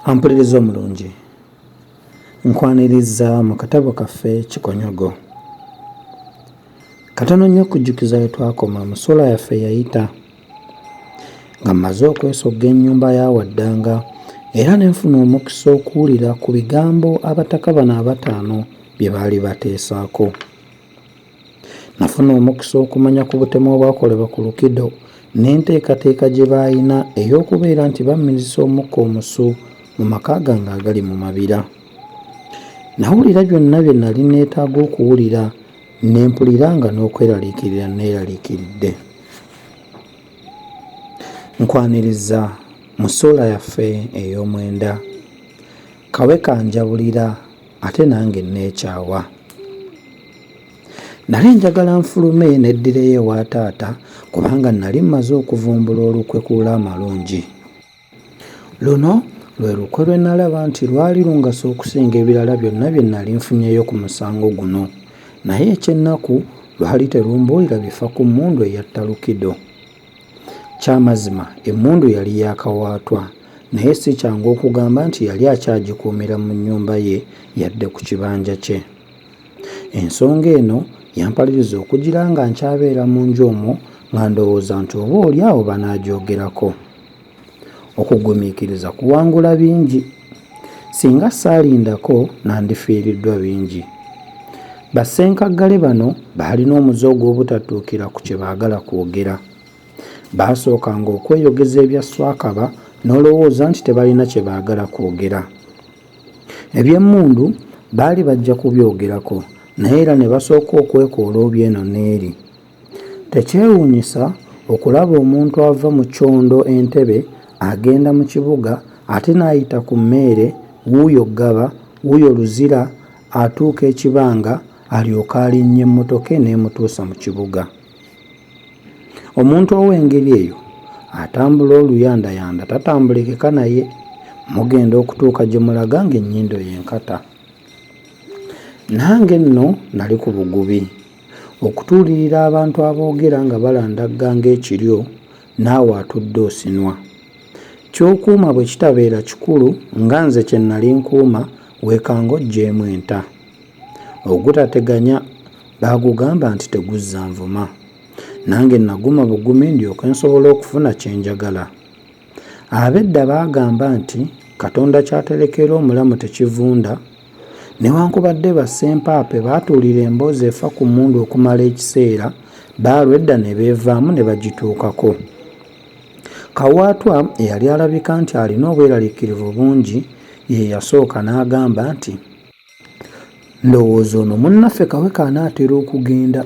Ampuliriza omulungi, nkwaniriza mu katabo kaffe Kikonyogo. Katono nnyo okujjukiza we twakoma mu ssuula yaffe eyayita nga mmaze okwesogga ennyumba ya Waddanga era ne nfuna omukisa okuwulira ku bigambo abataka bano abataano bye baali bateesaako. Nafuna omukisa okumanya ku butemu obwakolebwa ku Lukido n'enteekateeka gye baalina ey'okubeera nti bammizisa omukka omusu mu maka gange agali mu Mabira. Nawulira byonna bye nali neetaaga okuwulira ne mpulira nga n'okweraliikirira nneeraliikiridde. Nkwaniriza mu ssuula yaffe ey'omwenda. Kaweka anjabulira ate nange nneekyawa. Nali njagala nfulume neddireyo ewa taata kubanga nali mmaze okuvumbula olukwe ku Amalungi. Luno lwe lukwe lwe nalaba nti lwali lungasa okusinga ebirala byonna bye nali nfunyeeyo ku musango guno. Naye eky'ennaku lwali terumbuulira bifa ku mmundu eyatta Lukido. Kyamazima emmundu yali ya Kawaatwa naye si kyangu okugamba nti yali akyagikuumira mu nnyumba ye yadde ku kibanja kye. Ensonga eno yampaliriza okugira nga nkyabeera mu nju omwo nga ndowooza nti oba oli awo banaagyogerako. Okugumiikiriza kuwangula bingi. Singa saalindako nandifiiriddwa bingi. Bassenkaggale bano baalina omuze ogw'obutatuukira ku kye baagala kwogera. Baasookanga okweyogeza ebya sswakaba n'olowooza nti tebalina kye baagala kwogera. Eby'emmundu baali bajja kubyogerako naye era ne basooka okwekooloobya eno n'eri. Tekyewuunyisa okulaba omuntu ava mu Kyondo e Ntebe agenda mu kibuga ate n'ayita ku mmeere wuuyo Ggaba, wuuyo Luzira atuuka e Kibanga alyoke alinnye emmotoka eneemutuusa mu kibuga. Omuntu ow'engeri eyo atambula oluyandayanda tatambulikika naye mugenda okutuuka gye mulaga ng'ennyindo ye nkata. Nange nno nali ku bugubi. Okutuulirira abantu aboogera nga balandagga ng'ekiryo naawe atudde osinwa. Ky'okuuma bwe kitabeera kikulu nga nze kye nnali nkuuma weekanga oggyeemu enta. Ogutateganya baagugamba nti teguzza nvuma. Nange naguma bugumi ndyoke nsobole okufuna kye njagala. Ab'edda baagamba nti Katonda ky'aterekera omulamu tekivunda. Newankubadde ba Ssempaape baatuulira emboozi efa ku mmundu okumala ekiseera, baalwa edda ne beevaamu ne bagituukako. Kawaatwa eyali alabika nti alina obweraliikirivu bungi ye yasooka n'agamba nti. Ndowooza ono munnaffe Kaweke anaatera okugenda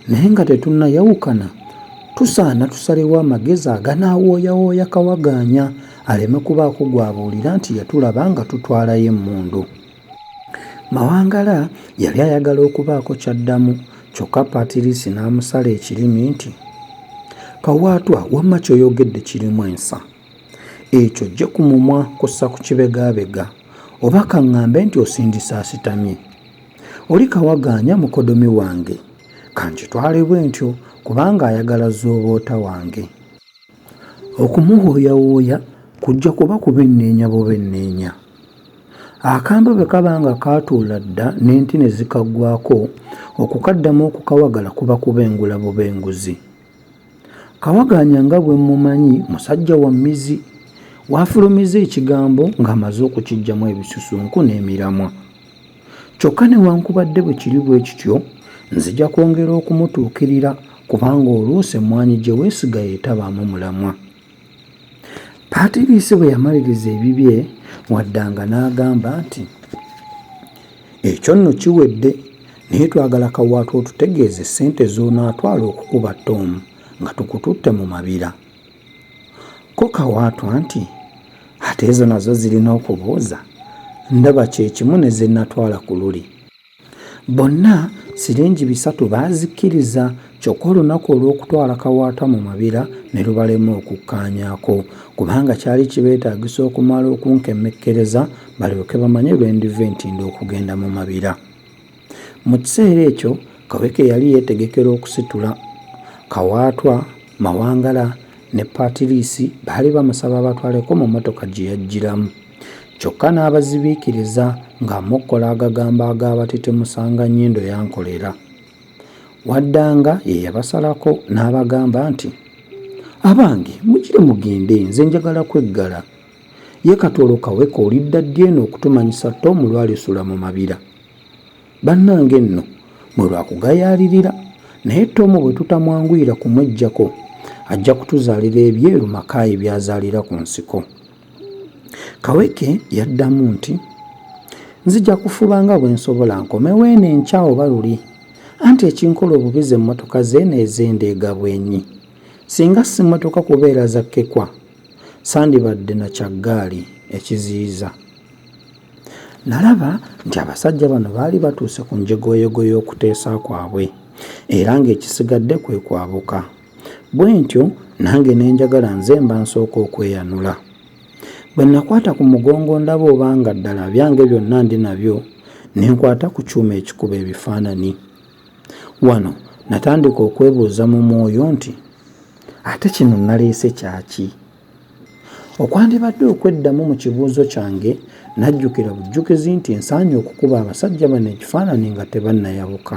naye nga tetunnayawukana tusaana tusalewo amagezi aganaawooyawooya Kawagaanya aleme kubaako gw'abuulira nti yatulaba nga tutwalayo emmundu. Mawangala yali ayagala okubaako ky'addamu kyokka Paatiriisi n'amusala ekirimi nti, Kawaatwa wamma ky'oyogedde kirimu ensa. Ekyo ojje ku mumwa kussa ku kibegaabega oba kaŋŋambe nti osindise asitamye. Oli kawagaanya mukodomi wange kankitwale bwentyo kubanga ayagala zooboota wange. Okumuwooyawooya kujja kuba kubenneenya bubenneenya. Akambe bwe kaba nga kaatuula dda n'enti ne zikaggwaako, okukaddamu okukawagala kuba kubengula bubenguzi. Kawagaanya nga bwe mmumanyi musajja wa mmizi. W'afulumiza ekigambo ng'amaze okukiggyamu ebisusunku n'emiramwa. Kyokka newankubadde bwe kiri bwe kityo, nzija kwongera okumutuukirira kubanga oluusi emmwanyi gye weesiga y'etabaamu mulamwa. Paatiriisi bwe yamaliriza ebibye, Waddanga n'agamba nti, Ekyo nno kiwedde, naye twagala Kawaatwa otutegeeze ssente z'onaatwala okukuba Tom nga tukututte mu Mabira. Ko Kawaatwa nti, Ate ezo nazo zirina okubuuza? Ndaba kye kimu ne ze natwala ku luli. Bonna siringi bisatu baazikkiriza kyokka olunaku olw'okutwala Kawaatwa mu Mabira ne lubalema okukkaanyaako kubanga kyali kibeetaagisa okumala okunkemmekkereza balyoke bamanye lwe ndiva e Ntinda okugenda mu Mabira. Mu kiseera ekyo Kaweke yali yeetegekera okusitula. Kawaatwa, Mawangala ne Paatiriisi baali bamusaba abatwaleko mu mmotoka gye yajjiramu. Kyokka n'abazibiikiriza ng'amokkola agagambo agaabatitimusa nga nnyindo yankolera. Waddanga ye yabasalako n'abagamba nti, Abange mugire mugende nze njagala kweggala. Ye kati olwo Kaweke olidda ddi eno okutumanyisa Tom lw'alisula mu Mabira? Bannange nno mwe lwa kugayaalirira naye Tom bwe tutamwanguyira kumweggyako ajja kutuzaalira ebyeru Makaayi by'azaalira ku nsiko. Kaweke yaddamu nti, Nzija kufuba nga bwe nsobola nkomewo eno enkya oba luli. Anti ekinkola obubi z'emmotoka z'eno ez'endeega bwenyi. Singa si mmotoka kubeera za kkekwa, sandibadde na kya ggaali ekiziyiza. Nalaba nti abasajja bano baali batuuse ku njegoyego y'okuteesa kwabwe era ng'ekisigadde kwe kwabuka. Bwentyo nange ne njagala nze mba nsooka okweyanula. Bwe nakwata ku mugongo ndabe oba nga ddala byange byonna ndi nabyo, ne nkwata ku kyuma ekikuba ebifaananyi. Wano natandika okwebuuza mu mwoyo nti, Ate kino naleese kyaki? Okwandibadde okweddamu mu kibuuzo kyange, najjukira bujjukizi nti nsaanye okukuba abasajja bano ekifaananyi nga tebannayabuka.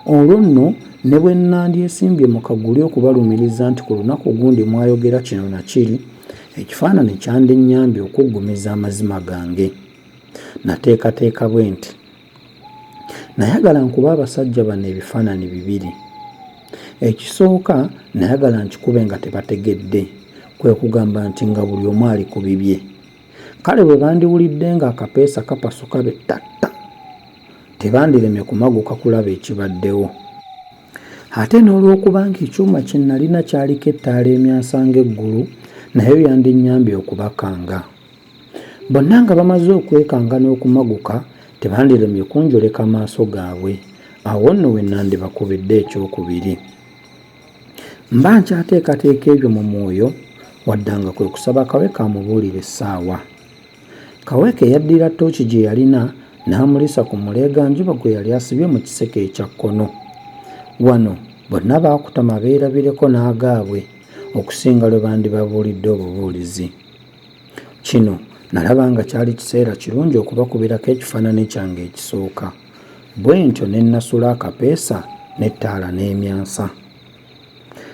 Olwo nno ne bwe nnandyesimbye mu kaguli okubalumiriza nti ku lunaku gundi mwayogera kino na kiri, ekifaananyi kyandinnyambye okuggumiza amazima gange. Nateekateeka bwenti. Nayagala nkube abasajja bano ebifaananyi bibiri. Ekisooka nayagala nkikube nga tebategedde, kwe kugamba nti nga buli omu ali ku bibye. Kale bwe bandiwulidde ng'akapeesa kapasuka be ttatta, tebandiremye kumaguka kulaba ekibaddewo. Ate n'olw'okuba ng'ekyuma kye nalina kyaliko ettaala emyansa ng'eggulu, nayo yandinnyambye okubakanga. Bonna nga bamaze okwekanga n'okumaguka tebandiremye kunjoleka maaso gaabwe, awo nno we nandibakubidde ekyokubiri. Mba nkyateekateeka ebyo mu mwoyo, Waddanga kwe kusaba Kaweke amubuulire essaawa. Kaweke yaddira ttooci gye yalina n'amulisa ku muleeganjuba gwe yali asibye mu kiseke ekya kkono. Wano bonna baakutama beerabireko n'agaabwe okusinga lwe bandibabuulidde obubuulizi. Kino nalaba nga kyali kiseera kirungi okubakubirako ekifaananyi kyange ekisooka. Bwentyo ne nnasula akapeesa n'ettaala n'emyansa.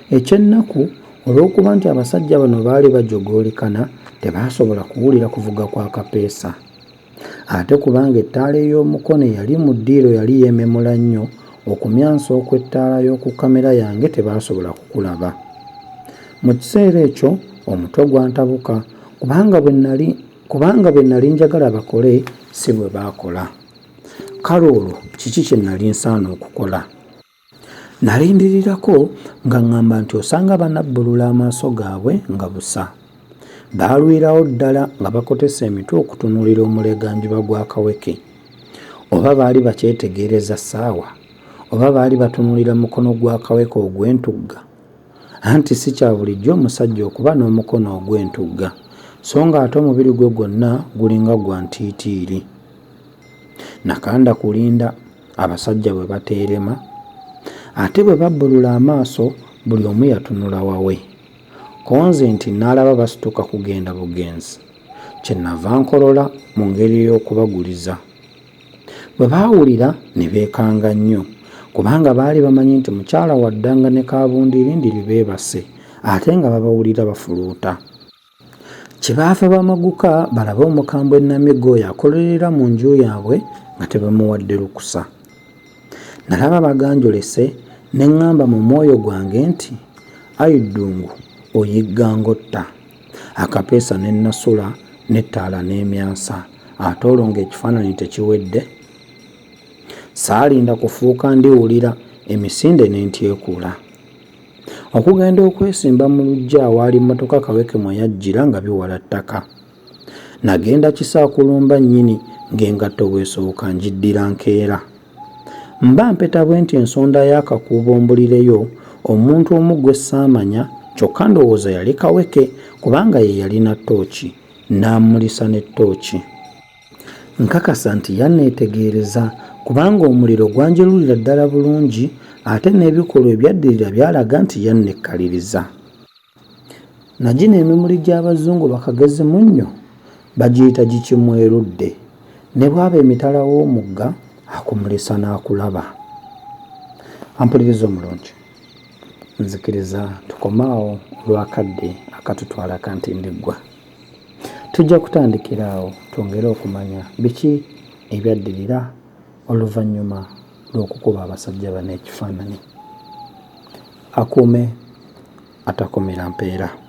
Eky'ennaku, olw'okuba nti abasajja bano baali bajogoolikana, tebaasobola kuwulira kuvuga kwa kapeesa. Ate kubanga ettaala ey'omukono eyali mu ddiiro yali yeememula nnyo, okumyansa okw'ettaala y'oku kkamera yange tebaasobola kukulaba. Mu kiseera ekyo omutwe gwantabuka kubanga bwe nnali kubanga bwe nnali njagala bakole si bwe baakola. Kale olwo kiki kye nnali nsaana okukola? Nalindirirako nga ŋŋamba nti osanga banabbulula amaaso gaabwe nga busa. Baalwirawo ddala nga bakotese emitwe okutunuulira omuleeganjuba gwa Kaweke. Oba baali bakyetegereza ssaawa? Oba baali batunuulira mukono gwa Kaweke ogw'entugga? Anti si kya bulijjo omusajja okuba n'omukono ogw'entugga, so ng'ate omubiri gwe gwonna gulinga gwa ntiitiiri. Nakanda kulinda abasajja bwe bateerema. Ate bwe babbulula amaaso buli omu yatunula wawe. Ko nze nti naalaba basituka kugenda bugenzi, kye nava nkolola mu ngeri ey'okubaguliza. Bwe baawulira ne beekanga nnyo kubanga baali bamanyi nti mukyala Waddanga ne Kaabundirindiri beebase ate nga babawulira bafuluuta. Kye baava bamaguka balabe omukambwe Namigga oyo akolerera mu nju yaabwe nga tebamuwadde lukusa. Nalaba baganjolese ne ŋŋamba mu mwoyo gwange nti, Ayi Ddungu oyigga ng'otta. Akapeesa ne nnasula n'ettaala n'emyansa ate olwo ng'ekifaananyi tekiwedde? Saalinda kufuuka ndiwulira emisinde ne ntyekuula. Okugenda okwesimba mu luggya awaali mmotoka Kaweke mwe yajjira nga biwala ttaka. Nagenda kisaakulumba nnyini ng'engatto bw'esowoka ngiddira nkeera. Mba mpeta bwenti ensonda y'akakuubo mbulireyo omuntu omu gwe ssaamanya kyokka ndowooza yali Kaweke kubanga ye yalina ttooci n'amulisa ne ttooci. Nkakasa nti yanneetegereza kubanga omuliro gwanjelulira ddala bulungi ate n'ebikolwa ebyaddirira byalaga nti yannekkaliriza. Na gino emimuli gy'Abazungu bakagezi munnyo Bagiyita gikimwerudde. Ne bw'aba emitala w'omugga akumulisa n'akulaba. Ampuliriza omulungi, nzikiriza tukome awo olw'akadde akatutwala kantindiggwa. Tujja kutandikira awo twongere okumanya biki ebyaddirira oluvannyuma lw'okukuba abasajja bano ekifaananyi. Akuume atakumira mpeera.